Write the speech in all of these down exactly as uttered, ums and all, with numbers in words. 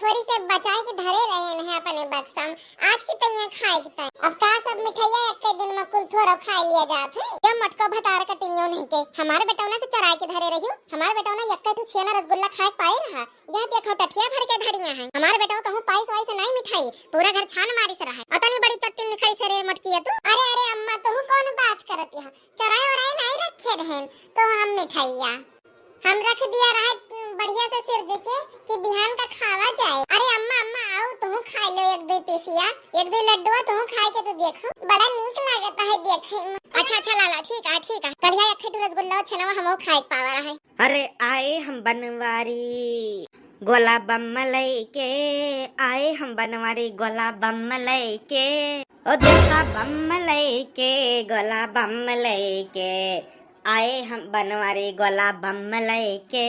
थोड़ी से बचाए के धरे रहेन है अपने बक्सा में, आज की तैया खाए के ताई। अब का सब मिठाइया एक दिन में कुल थोड़ा खा लिया जात है? या मोटको भतार कटिनियो नहीं के, हमारे बेटौना से चराए के धरे रहियो। हमारे बेटौना यक्के ठू छेना रसगुल्ला खाए के पाए रहा, यह देखो टठिया भर के धरिया है। हमारे बेटवा कहूँ पाइस वाइस नहीं मिठाई, पूरा घर छान मारिस रहा। अतनी बड़ी चट्टी निखरी से रे मोटकी है तू। अरे अरे अम्मा, तुम कौन बात करत यहाँ? चोराई ओराई नहीं रखे रहन तो हम मिठाइया हम रख दिया रहा बढ़िया से सिरज के कि बिहान का खावा जाए। अरे अम्मा, अम्मा, आओ तुम खा लो एक दो पीसिया, एक दो लड्डुआ तुम खाए के तो देखो, बड़ा नीक लागत है देखे में। अच्छा अच्छा लाला, ठीक है ठीक है, कलिया एक ठो रसगुल्ला छेनवा हमहू खाए के पावा रहा है। अरे आए हम बनवारी गोला बम लइके, आए हम बनवारी गोला बम लइके, ओ देखा बम लइके, गोला बम लइके, आए हम बनवारी गोला बम लइके,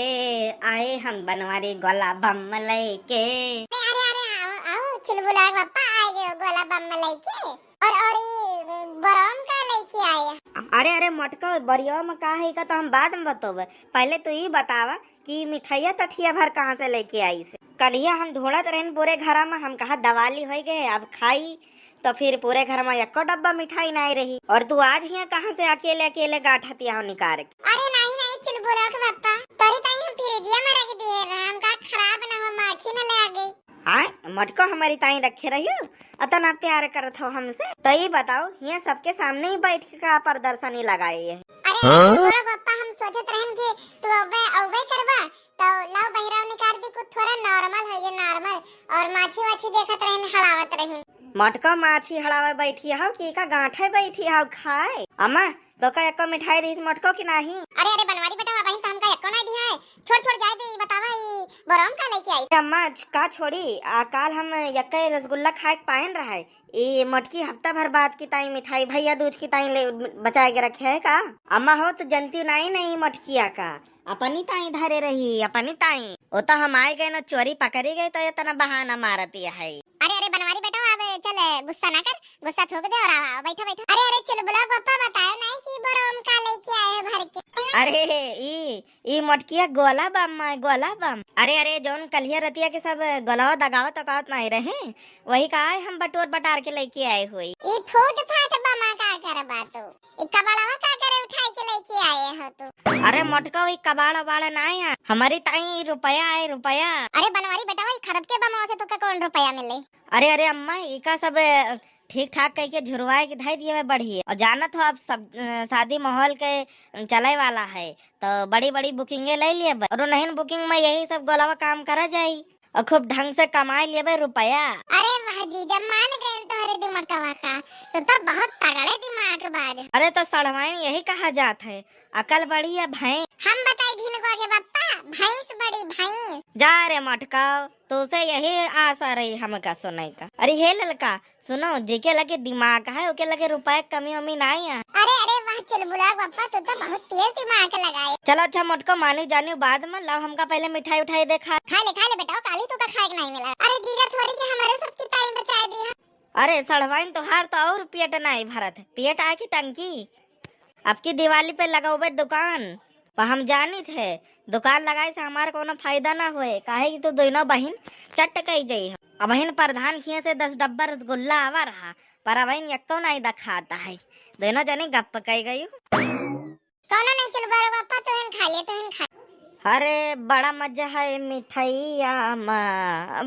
आए हम बनवारी गोला बम लइके। अरे अरे अरे, आओ आओ, चुलबुला के पप्पा आ गए गोला बम लइके। और और ई बरम का लइके आए? अरे अरे मोटको, बरियो में का है का तो हम बाद में बतोबे, पहले तू ई बतावा कि मिठाइया टठिया भर कहाँ से लइके आइस? कलिया हम ढूंढत रहन पूरे घरा में, हम कहा दिवाली होइ गए, अब खाई तो फिर पूरे घर में एको डब्बा मिठाई नाई रही, और तू आज हियाँ कहाँ से अकेले अकेले गाठतिया हो निकार के? अरे नहीं नहीं चुलबुला के पप्पा, तोरी ताई हम फ्रिजिया में रख दिए रहे, हम का खराब ना हो, माखी न ले आ गई। आय मोटको, हमारी ताई रखे रहियो, अतना प्यार करत हो हमसे, तो ई बताओ हियाँ सबके सामने ही बैठ के का प्रदर्शनी लगाई है? अरे हाँ? चुलबुला के पप्पा, हम सोचत रहन कि तू अबे अबे करबा, तो लाओ बहिराव निकाल दी, कुछ थोड़ा नॉर्मल है ये नॉर्मल, और माछी वाछी देखत रहन, हड़ावत रही। मटका माछी हड़ावे बैठी हव कि का गांठे बैठी हव खाए? अम्मा, तोका एको मिठाई दीस मटको कि नाही? अरे अरे बनवारी बेटा, अबहिन तो हमका एको ना दिया है। छोड़ छोड़ जाए दे, ई बतावा ई बोरम का लेके आई? अम्मा, का छोड़ी, आ काल हम यक्के रसगुल्ला खाए के पाएन रहे। ई मटकी हफ्ता भर बाद की ताई मिठाई भैया दूज की ताई ले बचाए के रखे है का? अम्मा हो तो जनती नाही नहीं मटकिया का। अपनी ताई धरे रही, अपनी ताई। वो तो हम आए गए ना, चोरी पकड़ी गई तो इतना बहाना मारती है। अरे, अरे, बनवारी बेटा, अब चल, गुस्सा ना कर, गुस्सा थूक दे और आवा, आवा, बैठा, बैठा। अरे, अरे, चुलबुला के पप्पा बतायो नहीं कि बोरम का लेके आए हैं भर के। अरे, ई, ई मोटकिया गोला बम है, गोला बम। अरे, अरे, जौन कलिया रतिया के सब गोलवा दगावत तकावत नहीं रहे, वही का है हम बटोर बटार के लेके आए हुए। ई फूट फाट बमा का करबा तू? ई कबाड़वा का करे उठाई के लेके आए हो तू? अरे मोटका, ई कबाड़ वबाड़ ना आया, हमारी ताई रुपया आए, रुपया। अरे बनवारी बेटा, ई खरब के बमवा से तोका कौन रुपया मिले? अरे, अरे अम्मा, ई का सब, अ, ठीक ठाक कह के झुरवाए के धई दिए बा बढ़िया। और जानत हो, अब सब, अ, शादी माहौल के चले वाला है, तो बड़ी बड़ी बुकिंगे ले लिए बा। और नहीं बुकिंग में यही सब गोलवा काम करा जाई। और खूब ढंग से कमाई लेबे रुपया। अरे वाह जीजा, मान गए तोहरे दिमागवा का, तू तो बहुत तगड़े दिमाग बाज। अरे तो सड़वाइन यही कहा जात है, अकल बड़ी है भैंस। हम बताई ढिनगो के पप्पा, भैंस बड़ी भैंस। जा रे मटकाओ, तोसे यही आशा रही हमका सुने का। अरे हे ललका, सुनो, जेके लगे दिमाग है, ओके लगे रुपया के कमी उमी नाई है। अरे, अरे, वाह, चुलबुला के पप्पा, तू तो बहुत तेज दिमाग लगाए। चलो, अच्छा, मोटको मानी जानी बाद में, लाओ हमका पहले मिठाई उठाई देखा। खा ले, खा ले बेटा, काली तू का खाए के नहीं मिला। अरे जीजा, थोड़ी के हमारे सबकी ताई बचाए दी है। अरे सड़वाइन, तोहार तो और पेट नाई भरत है, पेट आए की टंकी। अब की दिवाली पे लगौबे दुकान, पर हम जानित है, दुकान लगाए से हमार कोनो फायदा ना होए, काहे कि तू दोनों बहिन चट कई जई हो। अबहिन प्रधान खिए से दस डब्बा रसगुल्ला आवा रहा, पर अबहिन यक्को नाई दखाता है, दोनों जनी गप कई गई हो। कोनो नहीं, चल बड़ो पापा, तू हन खा ले, तू हन खा। अरे बड़ा मजा है मिठाइया मा,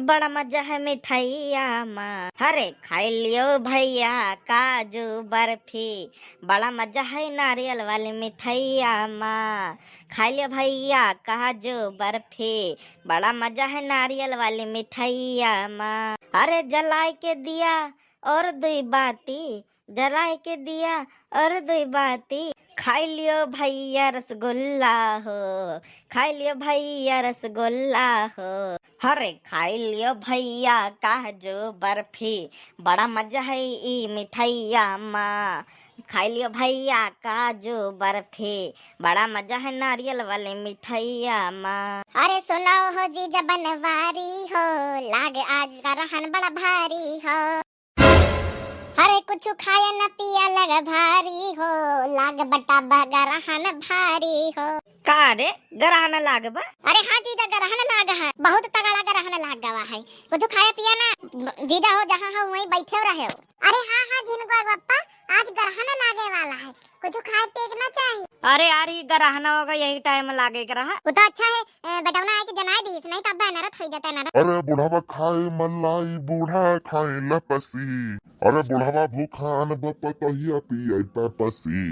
बड़ा मजा है मिठाइया मा। अरे खाई लियो भैया काजू बर्फी, बड़ा मजा है नारियल वाली मिठाइया मा। खाई लियो भैया काजू बर्फी, बड़ा मजा है नारियल वाली मिठाइया मा। अरे जलाए के दिया और दुई बाती, जलाए के दिया और दुई बाती। खाई लियो भैया रसगुल्ला हो, खाई लियो भैया रसगुल्ला हो। अरे खाई लियो भैया काजू बर्फी, बड़ा मजा है ई मिठाइया मा। खाई लियो भैया काजू बर्फी, बड़ा मजा है नारियल वाले मिठाइया मा। अरे सुनो हो जीजा बनवारी हो, लाग आज का रहन बड़ा भारी हो। अरे कुछ खाया न पिया लग भारी हो, लाग बटा बगरहन भारी हो। का रे, गरहन लाग बा? अरे हाँ जीजा, गरहन लाग है, बहुत तगड़ा गरहन लाग गवा है। कुछ खाए पिया ना, जीजा हो जहाँ हो वहीं बैठे रहे हो। अरे हाँ हाँ झिनका बप्पा, आज गरहन लागे वाला है, कुछ खाए पिए के ना चाही। अरे यार, ई गरहनवा का यही टाइम लागे के रहा। वो तो अच्छा है, ए, बेटौना आए के जनाए दीस, नहीं तो अब्बे अनरत होई जाता अनरत। अरे बुढ़वा खाए मलाई, बूढ़ा खाए लपसी। अरे बुढ़वा भूखान बा पतोहिया पिए पेपसी।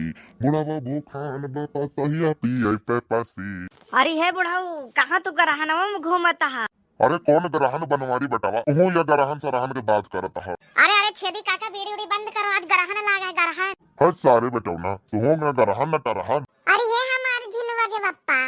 बुढ़वा भूखान बा पतोहिया पिए पेपसी। अरे हे बुढ़ऊ, कहाँ तू गरहनवा में घूमत हा? अरे कौन गरहन बनवारी बेटवा, तू या गरहन सरहन के बात करत हा। अरे अरे छेदी काका, बीड़ी उड़ी बंद करो, आज गरहन लाग है, गरहन। हट सारे बेटौना, तू ना गरहन न टरहन। अरे हे हमार झिनुआ के बप्पा।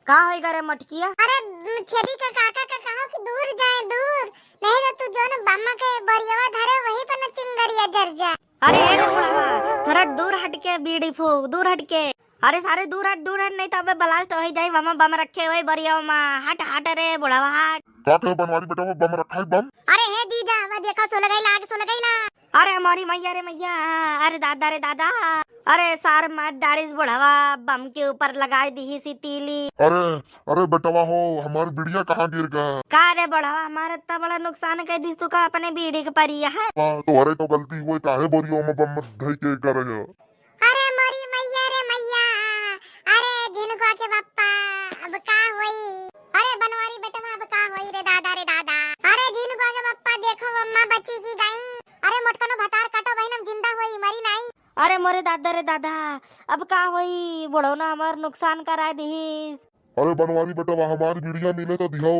का होई गा रे मटकिया? अरे छेदी का काका का कहो कि दूर जाए, दूर, नहीं तो तू जौन बम्मा के बोरियवा धरे वहीं पर न चिंगरिया जर जाए। अरे हे रे बुढ़वा, थोड़ा दूर हट के बीड़ी फूक, दूर हट के। अरे सारे दूर हट, दूर हट, नहीं तो अबे blast होई जाई, वहाँ बम रखे होई बोरियवा मा। हट हट रे बुढ़वा हट। का कहे बनवारी बेटवा, बम रखा है बम? अरे हे जीजा, वह देखो सुलगइला, आग सुलगइला। अरे हमारी मैया रे मैया, अरे दादा रे दादा, अरे सार मार डारिस बुढ़वा, बम के ऊपर लगाई दिहिस ई तीली। अरे, अरे बेटवा हो, हमार बिड़िया कहाँ गिर गा? का रे बुढ़वा, हमार इतना बड़ा नुकसान कर दिस तू का अपने बीड़ी के परिया है? हाँ, तोहरे तो गलती हुए, काहे बोरियो में बम धई के करे हो? अरे मोरी मैया रे मैया, अरे झिनका के बप्पा, अब का होई? अरे बनवारी बेटवा, अब का होई रे दादा रे दादा? अरे झिनका के बप्पा, देखो अम्मा बची की गई। अरे मोटकनो भतार काटो बहिन, हम जिंदा होई, मरी नाई। अरे मोरे दादा रे दादा, अब का होई? बुढ़ौना हमार नुकसान कराए दिहिस। अरे बनवारी बेटवा, हमार बिड़िया मिले तो दिहो।